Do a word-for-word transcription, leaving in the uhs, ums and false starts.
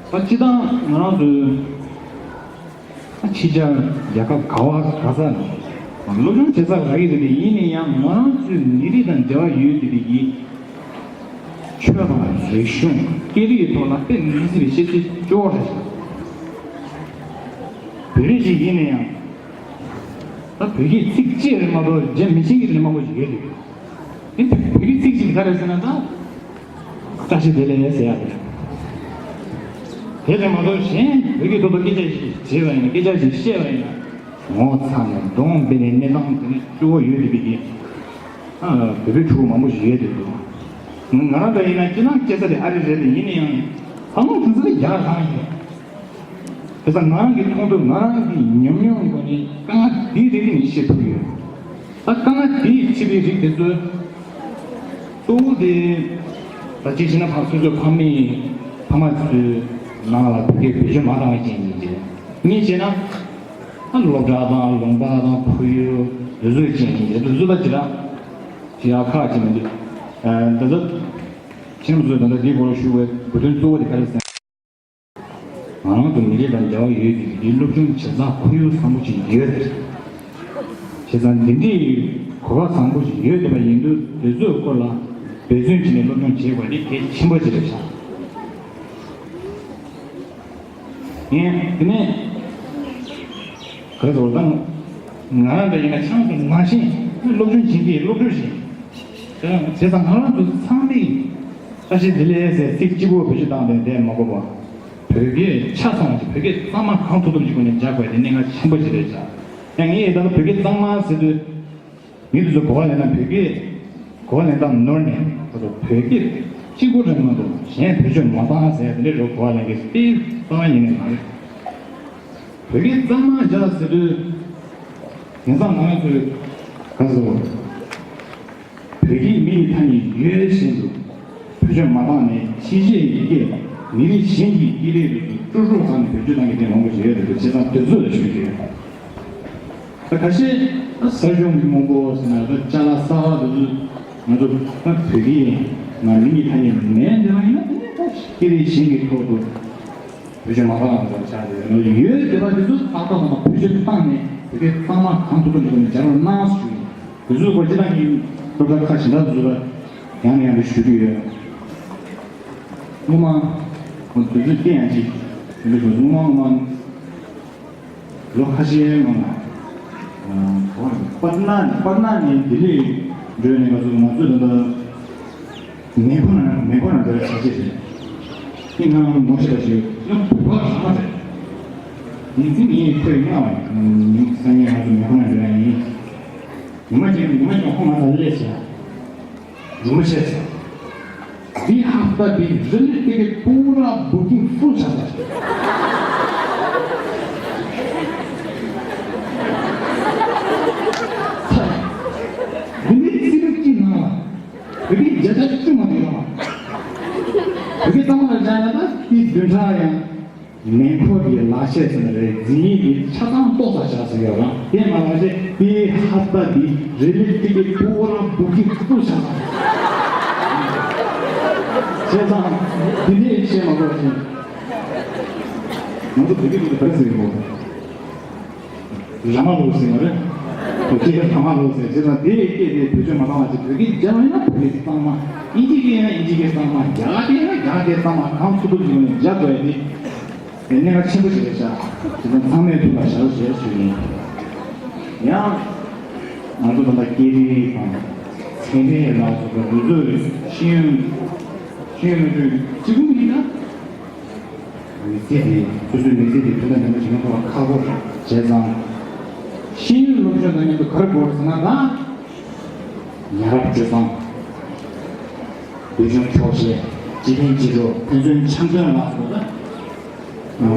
ད་སྤྱིར་བཏང་ང་རང་ཚོའི་ད་ཕྱི་རྒྱལ་རྒྱལ་ཁབ་ག་བ་ག་ས་ནས་སློབ་སྦྱོང་བྱེད་ས་རག་གི་རེད་དེ། ཡིན་ན་ཡང་ང་རང་ཚོའི་མི་རིགས་དང་འབྲེལ་བ་ཡོད་བསྡད་པའི་གི་ཆོས་དང་རིག་གཞུང་སྐད་རིགས་ཐོག་ལ་དཔེ་མི་སྲིད་པའི་ཤེས་ཚད་སྐྱོ་བོ་རེད། བོད་རིགས་ཤིག་ཡིན་ན་ཡང་ད་བོད་སྐད་ཚིག་གཅིག་རེད་མ་གཏོགས་རྒྱ་མི་ཤེས་མཁན་རེད་མང་པོ་ཞིག་ཡོད་རེད། དེ་བོད་སྐད་ཚིག་གཅིག་ག་རེ་ཟེར་ན་ད། བཀྲ་ཤིས་བདེ་ལེགས་ཟེར་ཡག་རེད། དེ་ལས་མ་གཏོགས་གཞན་བོད་སྐད་ཐོག་ཏུ་སྐད་ཆ་ཞིག་བྱས་པ་ཡིན་ན། སྐད་ཆ་ཞིག་བཤད་པ་ཡིན་ན། ངོ་ཚ་ནས་གདོང་འབེན་ནས་གནས་སྟངས་དེ་ནས་སྐྱོ་བོ་ཡོད་བསྡད་པའི་གི་ཨ་བོད་པའི་ཕྲུ་གུ་མང་པོ་ཞིག་ཡོད་བསྡད་འདུག་ང་རང་འདྲ་ཡིན་ན་སྤྱིར་བཏང་སྐྱེ་ས་དེ་ཨ་རི་རེད་དེ། ཡིན་ན་ཡང་ད་དུང་དུས་ཚོད་ཡག་རང་ཡིན། དེ་ཙང་ང་རང་གི་མཐོང་ཐོས་ང་རང་གི་ཉམས་མྱོང་གི་སྒོ་ནས་དཀའ་ངལ་འདིའི་རིགས་ནས་ཤེས་ཐུབ་ཡོད། ད་དཀའ་ངལ་འདིའི་ཆེ་བའི་རིགས་དེ་ཚོ་གཙོ་བོ་དེ་ད་གཅིག་བྱས་ན་ཕ་སོ་སོའི་ཕ་མས་ཕ་མ་ཚོའི་ནང་ལ་བོད་སྐད་བེད་སྤྱོད་མ་བཏང་བ་ཅན་ཡིན་གྱི། གཉིས་བྱས་ན་ད་སློབ་གྲྭ་དང་ལུང་པ་དང་ཁོར་ཡུག་དེ་ཚོའི་རྐྱེན་ཡིན་གྱི། དེ་ཚོ་ད་ཅི་ར་ཅི་ཡག་ཁག་ཅིག་མི་འདུག་ཨ་དེ་ཚོ་ཁྱིམ་ཚོས་ད་ལྟ་འདིའི་སྐོར་ཞུ་བའི་དགོས་དོན་གཙོ་བོ་དེ་ག་རེ་ཟེར་ན། ང་རང་ཚོ་མི་རིགས་དང་འབྲེལ་བ་ཡོད་ཀྱི་འདི་སློབ་སྦྱོང་བྱེད་སྟངས་ཁོར་ཡུག་བཟང་པོ་ཞིག་ཡོད་རེད། བྱས་ཙང་འདི་འདྲའི་གོ་སྐབས་བཟང་པོ་ཞིག་ཡོད་བསྡད་པ་ཡིན་དུས། དེ་ཚོའི་སྐོར་ལ་འབད་བརྩོན་བྱས་ནས་སློབ་སྦྱོང་བྱེད་དགོས་དེ་གལ་ཆེན་པོ་ཞིག་རེད་ཤག་ཡིན། དེ་ནས་ག་རེ་ཟེར་བ་དང་། ང་རང་འདྲ་ཡིན་ན་ཆང་དུ་མ་ཤེས་སློབ་སྦྱོང་བྱེད་ཀྱི་སློབ་ཕྲུག་ཞིག་བྱས་ཙང་ང་རང་ཚོ་ཚང་མས་བཀྲ་ཤིས་བདེ་ལེགས་ཟེར་ཚིག་གཅིག་པོ་བེད་སྤྱོད་བཏང་སྟེ་བསྡད་མ་དགོས་པ། བོད་སྐད་ཆ་ཚང་བ་ཞིག་བོད་སྐད་གཙང་མ་གང་ཐུབ་ཐུབ་ཅིག་སྒོ་ནས་སྦྱར་དགོས་དེ་གནད་འགག་ཆེན་པོ་ཞིག་རེད་ཤག་ཡང་ངས་ད་ལྟ་བོད་སྐད་གཙང་མ་ཟེར་དུས། མི་དེ་ཚོ་གོ་བ་ལེན་ན་བོད་སྐད་གོ་བ་ལེན་སྟངས་ནོར་ནས། ཁོ་ཚོ་བོད་སྐད་གཅིག་པོ་རེད་མ་གཏོགས་གཞན་བེད་སྤྱོད་མ་བཏང་ཟེར་དེ་འདྲའི་རོ་གོ་བ་ལེན་མཁན་དེ་གཙང་མ་ཡིན་ནི་མ་རེད། བོད་སྐད་གཙང་མ་སྦྱར་ཟེར་དུས། དེང་སང་ང་ཚོས་ག་ཟེར། བོད་སྐད་མི་ཡི་ཐ་སྙད་ཡོད་བཞིན་དུ་བེད་སྤྱོད་མ་བཏང་ནས། ཕྱི་རྒྱལ་ཡི་གེ་མི་རིགས་གཞན་གྱི་སྐད་རིགས་དེ་ཚོ་དཀྲུག་དཀྲུག་བཏང་ནས་བེད་སྤྱོད་བཏང་མཁན་དེ་མང་པོ་ཞིག་ཡོད་རེད་འདུག་བྱས་ཙང་དེ་ཚོ་ལ་ཞུ་རྒྱུ་ཡོད། ད་ཁ་ཤས་ད་གསར་བྱུང་གི་མང་པོ་ཟེར་ན། ད་ཅ་ལག་གསར་པ་དེ་ཚོ་ང་ཚོ་ད་བོད་སྐད་ནང་མི་ཡི་ཐ་སྙད་མེད་འདི་ལ་ཡིན་ན། དེ་ནས་ད་སྐད་རིགས་གཞན་གྱི་ཐོག་ཏུ་བེད་སྤྱོད་མ་བཏང་བ་ཆགས་ཏེ། ཡོད་དེ་ལ་དེ་ཚོ་ཏག་ཏག་ཏག་བེད་སྤྱོད་བཏང་ནས་བོད་སྐད་གཙང་མ་གང་ཐུབ་ཐུབ་ཀྱི་སྒོ་ནས་སྦྱར་རོགས་གནང་ཞུ་ཡིན། དེ་ཚོའི་སྐོར་སྤྱིར་བཏང་གི་སློབ་གྲྭ་ཁག་གཞན་དག་ཚོ་ལ་ཡང་ནས་ཡང་དུ་ཞུ་གི་ཡོད། སྔོན་མ་དུས་ཚོད་བསྟན་ཡང་ཅིག་ཞུ་འདོད་བྱུང་། སྔོན་མ་སྔོན་མ་ལོ་ཁ་ཤས་སྔོན་ལ་ཨ་པ་ན་པ་ན་ནས་ལྡི་ལི་འགྲོ་ནས་ང་ཚོ་ང་ཚོས་ད་ལྟ་མེ་འཁོར་ནང་མེ་འཁོར་ནང་འགྲོ་ཡ་བྱ་ཆེད་རེད། ཁྱེད་ང་ངོ་ཤེས་པ་ཞིག་ཡང་བོད་པ་རང་རེད། ཡིན་ཚེ་ངས་ཁོས་སྔ་བ་ཡིན། སང་ཉིན་ང་ཚོ་མེ་འཁོར་ནང་འགྲོ་ཡ་ཡིན། ཉི་མ་གཅིག་ཉི་མ་གཅིག་ཁོ་ང་ཚོ་སླེབས་བྱས། ཉི་མ་ཤས་ཚེ། འདི་ཧབ་ཏ་འདི་རི་ལི་ཏི་ཀེ་པུ་ར་བུ་ཀིང་ཧྥུལ་བྱས་ཚར། འདི་ནི་ཚིག་རིགས་ཀྱི་ནང་ལ་བོད་སྐད་བརྒྱ་ཆ་བཅུ་མ་ཡོད་པ། བོད་སྐད་གཙང་མ་ལ་སྦྱར་ན་ད་འདི་བདུན་ཕྲག་ཡང་། མེ་འཁོར་གྱི་ལག་ཤེས་ཟེར་ན་རེད། འཛིན་ཡིག་གི་ཆ་ཚང་ཏོག་ཙམ་བཞག་ཟེར་ཡོད་རང་། དེ་མ་ལག་ཤེས་དེའི་ཧབ་ཏ་འདི་རི་ལི་ཏི་ཀེ་པུ་ར་བུ་ཀིང་ཧྥུལ་བྱས་ཚར། བྱས་ཙང་འདི་ནས་བཤད་མ་དགོས་ཤིང་། ང་ཚོ་བོད་སྐད་འདི་ག་རེ་ཟེར་གྱི་ཡོད། ར་མ་ལུག་ཟེར་བ་རེད། བོད་སྐད་ར་མ་ལུག་ཟེར། བྱས་ཙང་དེ་སྐད་དེ་བེད་སྤྱོད་མ་བཏང་བ་ཅིག་བོད་སྐད་སྦྱར་བ་ཡིན་ན་བོད་སྐད་གཙང་མ། དབྱིན་ཇི་སྐད་ཡིན་ན་དབྱིན་ཇི་སྐད་གཙང་མ། རྒྱ་གར་སྐད་ཡིན་ན་རྒྱ་གར་སྐད་གཙང་མ། གང་ཐུབ་ཐུབ་ཀྱི་ངང་ནས་སྦྱར་དགོས་ཡ་དེ་གནད་འགག་ཆེན་པོ་ཞིག་རེད་ཤག་དེ་ཚོ་ཚང་མས་ཐུགས་ལ་བཞག་རོགས་ཞེས་ཞུ་ཡིན། ཡང་ང་ཚོ་ད་ལྟ་སྐད་རིགས་དང་ཚན་རིག་ལ་སོགས་པ་འདི་ཚོས་ཤེས་ཡོན་ཤེས་ཡོན་ལ་གཅིག་པུ་མིན་ན། མི་ཚེ་འདི་སོ་སོའི་མི་ཚེ་འདི་དོན་དང་ལྡན་པ་ཞིག་ཡོང་ཐུབ་པ་ཁག་པོ་རེད། བྱས་ཙང་ཤེས་ཡོན་སློབ་སྦྱོང་དང་མཉམ་དུ་ག་རེ་དགོས་ཟེར་ན། ད་ཡ་རབས་སྤྱོད་བཟང་། འདུལ་ཕྱོགས་ཆོག་ཤེས། སྤྱི་ཕན་སྤྱི་གྲོགས། ཕན་ཚུན་འཆམ་མཐུན་ལ་སོགས་པ།